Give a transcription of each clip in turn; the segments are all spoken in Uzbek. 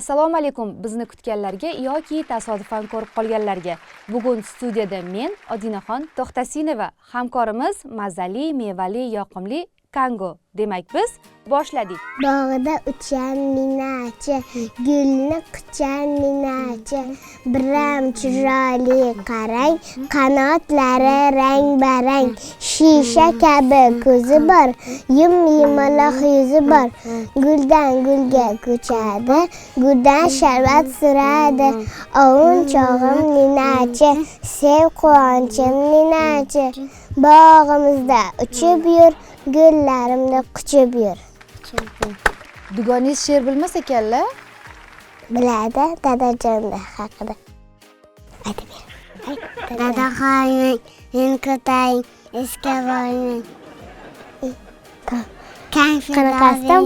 Assalomu alaykum bizni kutganlarga yoki tasodifan ko'rib qolganlarga. Bugun studiyada men, Odinaxon To'xtasinova, hamkorimiz mazali, mevali, yoqimli Kango. Demak, biz boshladik. Bog'da uchan ninachi, gulni quchan ninachi, biram chiroyli qarang, qanotlari rang-barang, shisha kabi ko'zi bor, yum-yumaloq yuzi bor, guldan gulga ko'chadi, guldan sharbat suradi. Ovunchog'im ninachi, sev quvonchim ninachi, bog'imizda uchib yur, gullarimni quchib yur. Dugoningiz she'r bilmas ekanlar. Biladi, dadajonda haqida. Aytib ber. Dada qo'ymang, men ko'taring, ishga bormang. Qanaqasidan?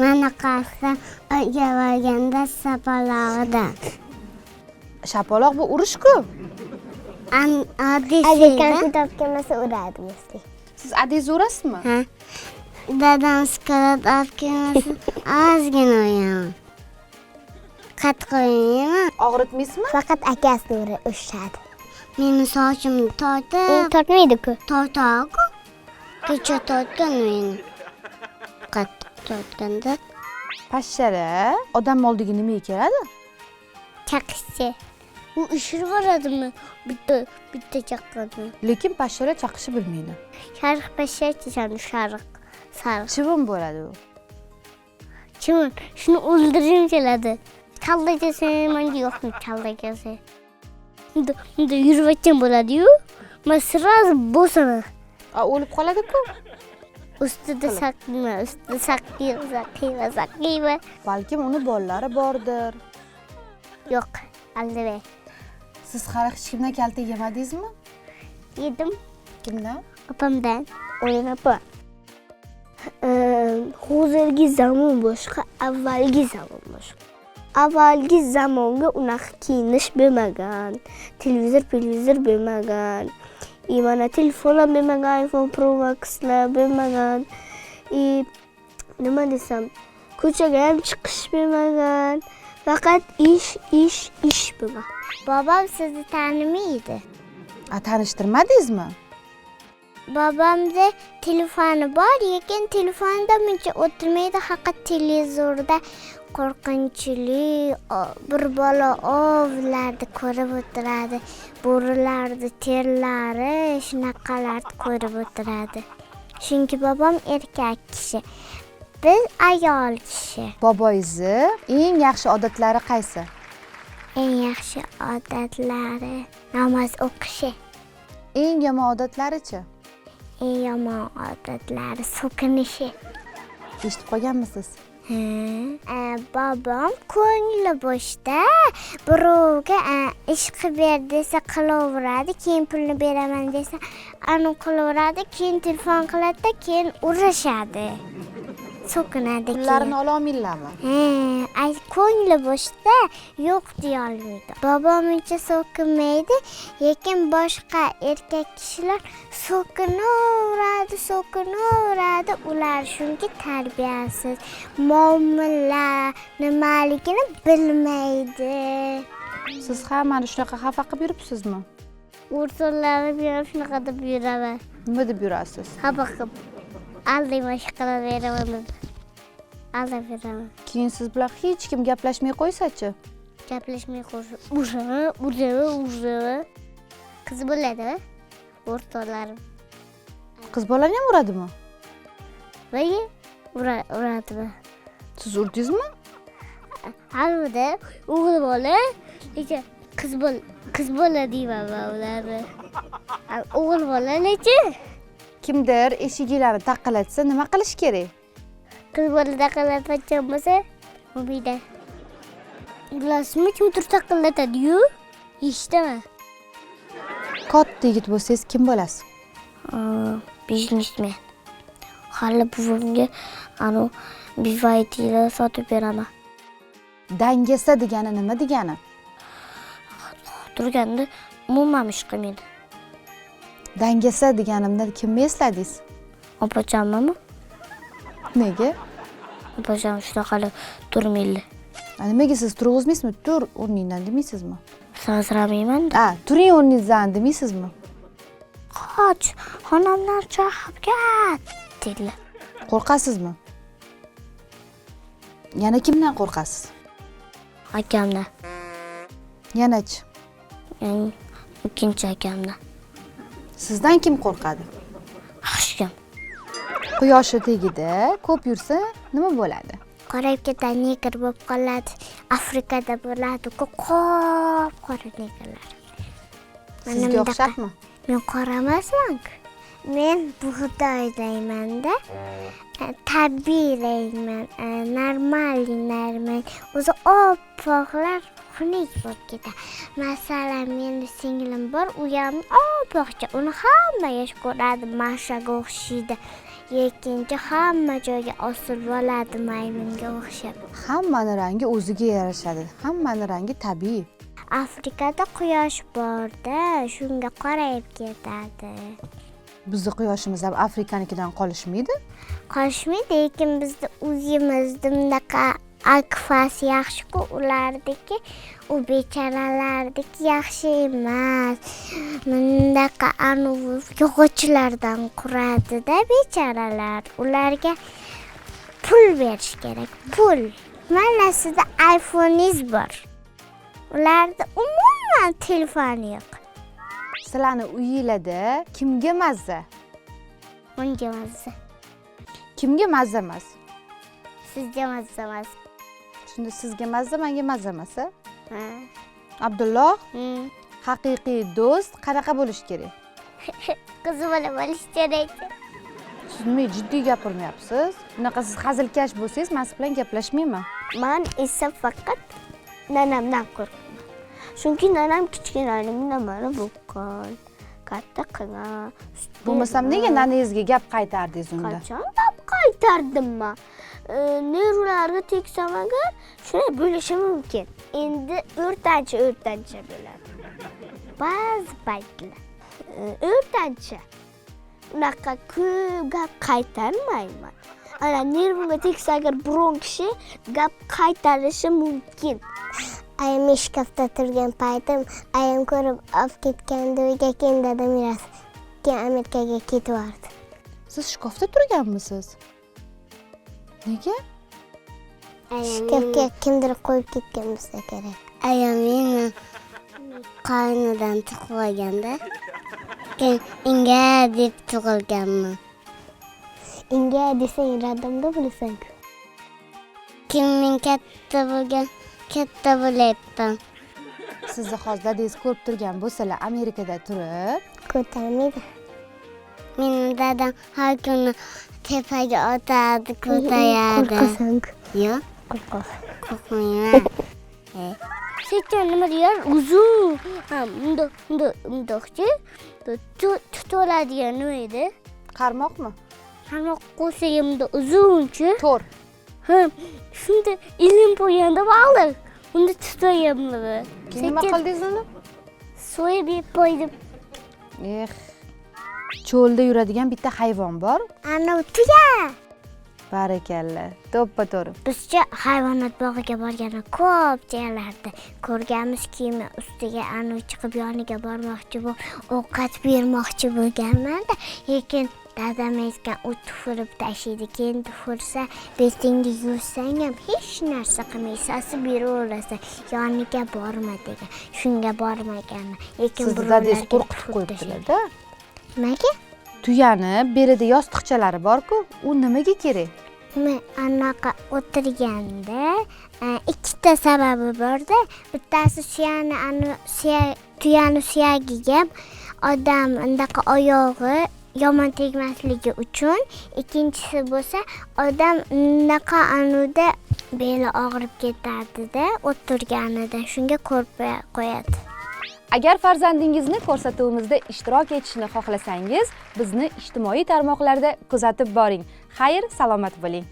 Mana qasdam uyga borganda sapalog'idan. Shapaloq bu urush-ku. Agar konfet olib kelmasa uradi misli. Siz adangizni urasizmi? Ha. Dadam shokolad olib kelmasa ozgina o'yaman. Qattiq o'ynamayman. Og'ritmaysizmi? Faqat akasini urishadi. Meni sochimni tortib. Tortmaydi-ku. Tortadi-ku. Kecha tortgan meni. Qattiq tortganda. Pashshalar odam oldiga nimaga keladi? Chaqishchi. U ishirib yuboradimi? Bitta bitta chaqqanmi? Lekin pashshalar chaqishni bilmaydi. Sariq pashshachi, sariq. Sariq. Chivin bo'ladi u. Chivin. Shuni o'ldirgim keladi. Kallakasi menga yoqmaydi kallakasi. Unda yurayotgan bo'ladi-yu. Men сразу bosaman. A, o'lib qoladi-ku. Ustida saqlayman, ustida saqlayman, saqlayman, saqlayman. Balkim uni bolalari bordir. Yo'q, aldamang. Siz hali hech kimdan kaltak yemadingizmi? Yedim. Kimdan? Opamdan. O'yin opa. Hozirgi zamon boshqa, avvalgi zamon boshqa. Avvalgi zamonga unaqa kiyinish bo'lmagan, televizor, televizor bo'lmagan. И mana telefon ham bo'lmagan, iPhone Pro Maxlar bo'lmagan. И nima desam, ko'chaga ham chiqish bo'lmagan. Faqat ish, ish, ish bo'lgan. Bobom sizni tanimaydi. A, tanishtirmadingizmi? Bobomda telefoni bor, lekin telefonda muncha o'tirmaydi, faqat televizorda qo'rqinchli bir bola ovlarni ko'rib o'tiradi. Bo'rilarni terlari, shunaqalarni ko'rib o'tiradi. Chunki bobom erkak kishi, biz ayol kishi. Boboyingizni eng yaxshi odatlari qaysi? Eng yaxshi odatlari namoz o'qishi. Eng yomon odatlarichi? Eng yomon odatlari so'kinishi. Eshitib qolganmisiz? Ha, bobom ko'ngli bo'shda, birovga ish qilib ber desa qilaveradi, keyin pulni beraman desa anu qilaveradi, keyin telefon qiladida, keyin urishadi. So'kinadi keyin. Pullarini ola olmaylarmi? Ha, ay, ko'ngli bo'shda yo'q deya olmaydi. Bobom uncha so'kinmaydi, lekin boshqa erkak kishilar so'kinaveradi, so'kinaveradi. Ular chunki tarbiyasiz, muomala nimaligini bilmaydi. Siz ham mana shunaqa xafa qilib yuribsizmi? O'rtoqlarim ham shunaqa deb yuraman. Nima deb yurasiz? Xafa qilib. Aldayman, chiqarib beraman deb. Aldab beraman. Keyin siz bilan hech kim gaplashmay qo'ysa-chi? Gaplashmay qo'ysa, uraman, uraman, uraman. Qiz bo'ladi, o'rtoqlarim. Qiz bolani ham uradimi? Voy, uradimi? Siz urdingizmi? Albatta, o'g'il bola, lekin qiz bola deyman men ularni. O'g'il bola nechi? Kimdir eshiginglarni taqillatsa nima qilish kerak? Qiz bola taqillatayotgan bo'lsa, bo'lmaydi. Bilasizmi, kimdir taqillatadi-yu? Eshitaman. Katta yigit bo'lsangiz kim bo'lasiz? Biznesmen. Hali buvimga anu BYD'ni sotib beraman. Dangasa degani nima degani? Turganda umuman ish qilmaydi. Dangasa deganimda kimni esladingiz? Opajonimmi? Nega? Opajon shunaqali turmaydi. Nimaga siz turg'izmaysizmi? Tur o'rningdan demaysizmi? Sozramayman. A, turing o'rningizdan demaysizmi? Qoch, xonamdan chiqib ket dedilar. Qo'rqasizmi? Yana kimdan qo'rqasiz? Akamdan. Yanachi? Ya'ni ikkinchi akamdan. Sizdan kim qo'rqadi? Hech kim. Quyoshi tagida ko'p yursa nima bo'ladi? Qorayib ketadi, negr bo'lib qoladi. Afrikada bo'ladi-ku qop-qora negrlar. Sizga o'xshabmi? Men qora emasman-ku. Men bug'doydayman-da. Tabiiy rangman, normalniy. O'zi oppoqlar xunuk bo'lib ketadi. Masalan, meni singlim bor, u ham oppoqcha. Uni hamma yosh ko'radi, Mashaga o'xshaydi. Lekinchi hamma joyga osilib oladi maymunga o'xshab. Hammani rangi o'ziga yarashadi. Hammani rangi tabiiy. Afrikada quyosh borda, shunga qorayib ketadi. Bizni quyoshimiz ham Afrikanikidan qolishmaydi. Qolishmaydi, lekin bizni uyimizda bunaqa akfasi yaxshi-ku, ulardiki, u bechoralardiki yaxshi emas. Bundaqa anavi yog'ochlardan quradida bechoralar. Ularga pul berish kerak, pul. Mana sizda iPhone'ingiz bor. Ularda umuman telefoni yo'q. Sizlarni uyinglarda kimga mazza? Unga mazza. Kimga mazza emas? Sizga mazza emas. Shunda sizga mazza, menga mazza emas, a? Ha. Abdulloh, haqiqiy do'st qanaqa bo'lishi kerak? Qizi bola bo'lishi kerak. Siz nima jiddiy gapirmayapsiz? Unaqa siz hazilkash bo'lsangiz, men siz bilan gaplashmayman. Men esa faqat nanamdan qo'rqaman. Chunki nanam kichkinaligimda meni boqqan, katta qilgan. Bo'lmasam nega nanangizga gap qaytardingiz unda? Qachon gap qaytardim men? Nervlarga tegsam agar shunday bo'lishi mumkin. Endi o'rtancha bo'ladi. Ba'zi paytlar o'rtancha. Unaqa ko'p gap qaytarmayman. Ana nervimga tegsa agar biron kishi gap qaytarishi mumkin. Ayam shkafda turgan paytim ayam ko'rib olib ketgandi uyga, keyin dadam keyin Amerikaga ketib yubordi. Siz shkafda turganmisiz? Nega? Shkafga kimdir qo'yib ketgan bo'lsa kerak. Ayam meni qornidan tiqib olganda, keyin inga deb tug'ilganman. Inga desang radomda bo'lasan-ku. Keyin men katta bo'lgan, katta bo'lyapman. Sizni hozir dadangiz ko'rib turgan bo'lsalar, Amerikada turib ko'tarmaydi. Meni dadam har kuni tepaga otadi, ko'taradi. Qo'rqasan-ku. Yo'q, Qo'rqasan. Qo'rqmayman. Secha nima deyar? Uzun. Ha, bundoq, bundoq, bundoqchi. Tutib oladigan nima edi? Qarmoqmi? Qarmoq qo'ysak bundoq uzunchi. To'r. Ha, shunda ilm qo'yganda baliq. Unda tutayapman. Keyin nima qildingiz uni? So'yib yeb qo'ydim. Eh. Cho'lda yuradigan bitta hayvon bor. Ana tuya. Barakalla. To'ppa-to'g'ri. Bizcha hayvonot bog'iga borganda ko'p joylarda ko'rganmiz, kiyimi ustiga anu chiqib yoniga bormoqchi bo'lib, ovqat bermoqchi bo'lganman-da, lekin dadam aytgan, u tupurib tashlaydi, keyin tupursa betingni yuvsang ham hech narsa qilmaydi, sasib yuraverasan, yoniga borma degan. Shunga bormaganman. Lekin Sizni dadangiz birovlarga qo'rqitib tupurib tashlaydi. qo'yibdilar-da. Nimaga? Tuyani belida yostiqchalari bor-ku, u nimaga kerak? Men anaqa o'tirganda, ikkita sababi borda. Bittasi tuyani suyagiga odam undaqa oyog'i yomon tegmasligi uchun, ikkinchisi bo'lsa odam unaqa anuda beli og'rib ketadida o'tirganida, shunga ko'rpa qo'yadi. Agar farzandingizni ko'rsatuvimizda ishtirok etishni xohlasangiz, bizni ijtimoiy tarmoqlarda kuzatib boring. Xayr, salomat bo'ling.